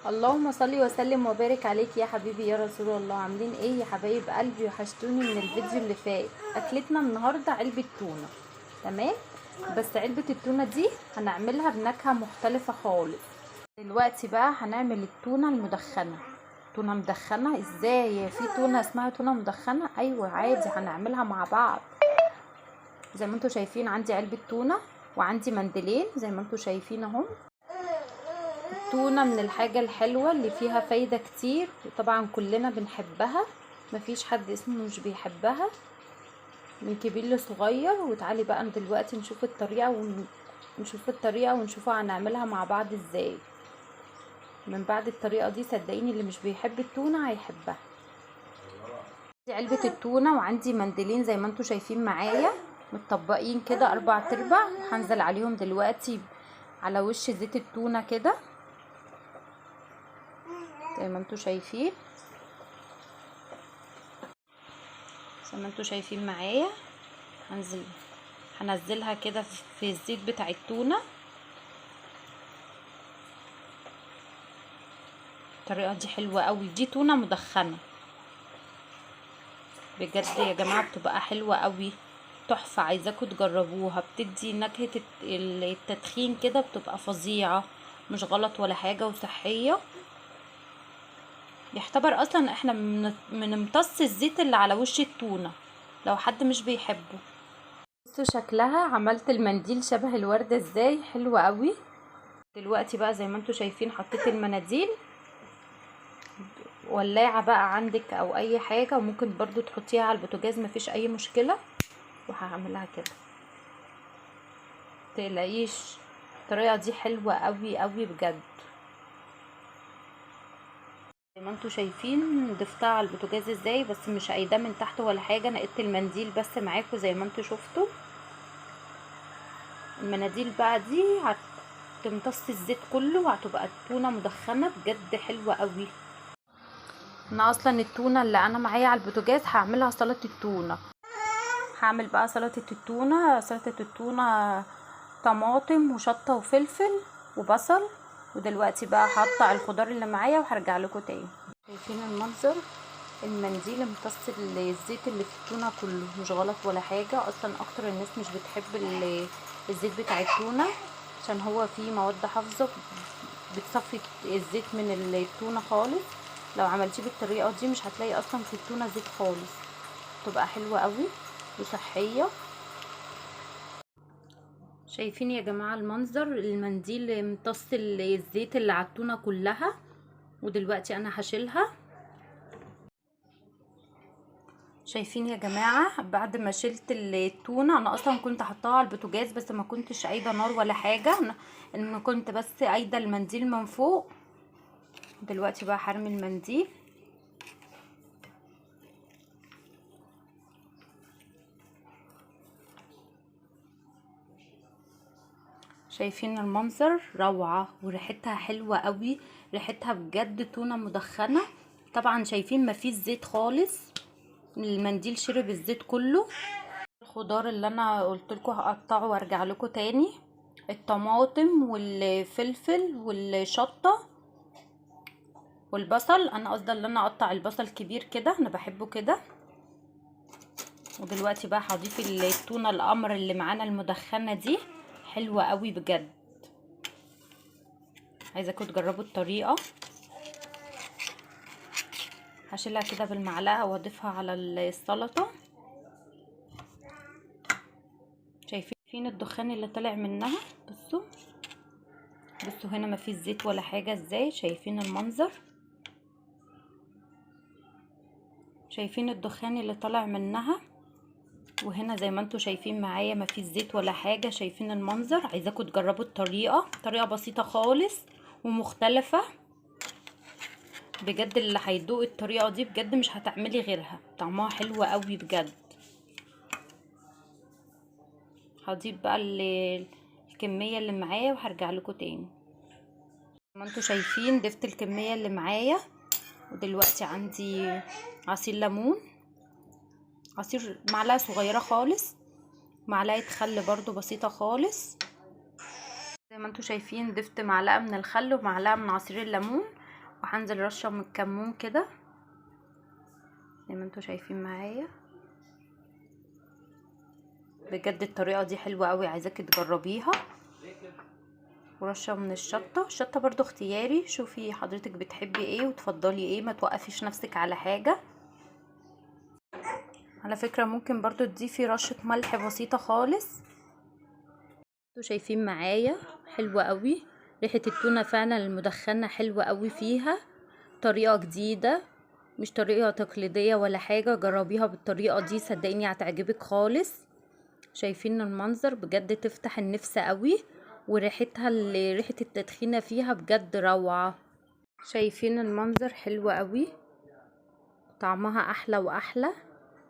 اللهم صل وسلم وبارك عليك يا حبيبي يا رسول الله. عاملين ايه يا حبايب قلبي؟ وحشتوني من الفيديو اللي فات. اكلتنا النهارده علبة تونه، تمام؟ بس علبة التونه دي هنعملها بنكهه مختلفة خالص. دلوقتي بقى هنعمل التونه المدخنه. تونه مدخنه ازاي؟ في تونه اسمها تونه مدخنه؟ ايوه عادي، هنعملها مع بعض. زي ما انتم شايفين عندي علبة تونه وعندي منديلين زي ما انتم شايفين اهم. التونه من الحاجة الحلوة اللي فيها فايده كتير، وطبعا كلنا بنحبها، مفيش حد اسمه مش بيحبها من كبير لصغير. وتعالي بقى دلوقتي نشوف الطريقة ونشوفها هنعملها مع بعض ازاي. من بعد الطريقة دي صدقيني اللي مش بيحب التونه هيحبها. دي علبة التونه وعندي منديلين زي ما انتم شايفين معايا متطبقين كده 4/4. هنزل عليهم دلوقتي على وش زيت التونه كده زي ما انتم شايفين، زي ما انتم شايفين معايا. هنزلها كده في الزيت بتاع التونه. الطريقة دي حلوة قوي، دي تونه مدخنه بجد يا جماعة، بتبقى حلوة قوي تحفة، عايزاكم تجربوها. بتدي نكهة التدخين كده، بتبقى فظيعة، مش غلط ولا حاجة وصحية. يعتبر اصلا احنا بنمتص الزيت اللي على وش التونه لو حد مش بيحبه. بصوا شكلها، عملت المنديل شبه الورده ازاي، حلوة قوي. دلوقتي بقى زي ما انتم شايفين حطيت المناديل، ولاعه بقى عندك او اي حاجة، وممكن برضو تحطيها على البوتاجاز مفيش اي مشكلة. وهعملها كده، متقلقيش، الطريقة دي حلوة قوي قوي بجد. زي ما انتم شايفين ضفتها على البوتاجاز ازاي، بس مش قايدة من تحت ولا حاجة، نقيت المنديل بس معاكم زي ما انتم شفتوا. المناديل بقى دي هتمتص الزيت كله وهتبقى التونه مدخنه بجد حلوة قوي. انا اصلا التونه اللي انا معايا على البوتاجاز هعملها سلطة التونه. هعمل بقى سلطة التونه، سلطة التونه طماطم وشطه وفلفل وبصل. ودلوقتي بقى هقطع الخضار اللي معايا وهرجع لكم تاني. شايفين المنظر؟ المنديل امتص الزيت اللي في التونه كله، مش غلط ولا حاجة. اصلا اكتر الناس مش بتحب الزيت بتاع التونه عشان هو فيه مواد حافظه بتصفي الزيت من التونه خالص. لو عملتيه بالطريقة دي مش هتلاقي اصلا في التونه زيت خالص، تبقى حلوة قوي وصحية. شايفين يا جماعة المنظر؟ المنديل امتص الزيت اللي على التونه كلها. ودلوقتي انا هشيلها. شايفين يا جماعة بعد ما شلت التونه، انا اصلا كنت حطاها على البوتاجاز بس ما كنتش قايدة نار ولا حاجة، انا كنت بس قايدة المنديل من فوق. دلوقتي بقى هرمي المنديل. شايفين المنظر؟ روعه وريحتها حلوة قوي، ريحتها بجد تونه مدخنه. طبعا شايفين مفيش زيت خالص، المنديل شرب الزيت كله. الخضار اللي انا قلت لكم هقطعه وارجع لكم تاني، الطماطم والفلفل والشطه والبصل. انا قصدي ان انا اقطع البصل كبير كده، انا بحبه كده. ودلوقتي بقى هضيف التونه القمر اللي معانا المدخنه دي، حلوة قوي بجد، عايزاكم تجربوا الطريقة. هشيلها كده بالمعلقه واضيفها على السلطة. شايفين الدخان اللي طلع منها؟ بصوا بصوا هنا مفيش زيت ولا حاجة ازاي، شايفين المنظر؟ شايفين الدخان اللي طلع منها؟ وهنا زي ما انتم شايفين معايا مفيش زيت ولا حاجة. شايفين المنظر؟ عايزاكم تجربوا الطريقة، طريقه بسيطة خالص ومختلفة بجد. اللي هيدوق الطريقة دي بجد مش هتعملي غيرها، طعمها حلو قوي بجد. هضيف بقى الكمية اللي معايا وهرجع لكم تاني. زي ما انتم شايفين ضفت الكمية اللي معايا. ودلوقتي عندي عصير ليمون، عصير معلقه صغيرة خالص، معلقه خل برضو بسيطة خالص. زي ما انتم شايفين ضفت معلقه من الخل ومعلقة من عصير الليمون. وهنزل رشه من الكمون كده زي ما انتوا شايفين معايا. بجد الطريقة دي حلوة قوي، عايزاكي تجربيها. ورشه من الشطه، الشطه برضو اختياري، شوفي حضرتك بتحبي ايه وتفضلي ايه، ما توقفيش نفسك على حاجة. على فكرة ممكن برضو تضيفي رشه ملح بسيطة خالص. انتوا شايفين معايا حلوة قوي ريحه التونه فعلا المدخنه، حلوة قوي فيها. طريقه جديدة مش طريقه تقليدية ولا حاجة، جربيها بالطريقة دي صدقيني هتعجبك خالص. شايفين المنظر بجد تفتح النفس قوي، وريحتها اللي ريحه التدخينه فيها بجد روعه. شايفين المنظر حلو قوي، طعمها احلى واحلى.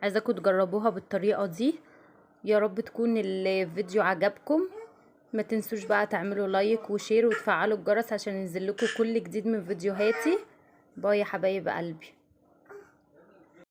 عايزاكم تجربوها بالطريقة دي. يا رب تكون الفيديو عجبكم. ما تنسوش بقى تعملوا like و share وتفعلوا الجرس عشان ينزل لكم كل جديد من فيديوهاتي. bye يا حبايب قلبي.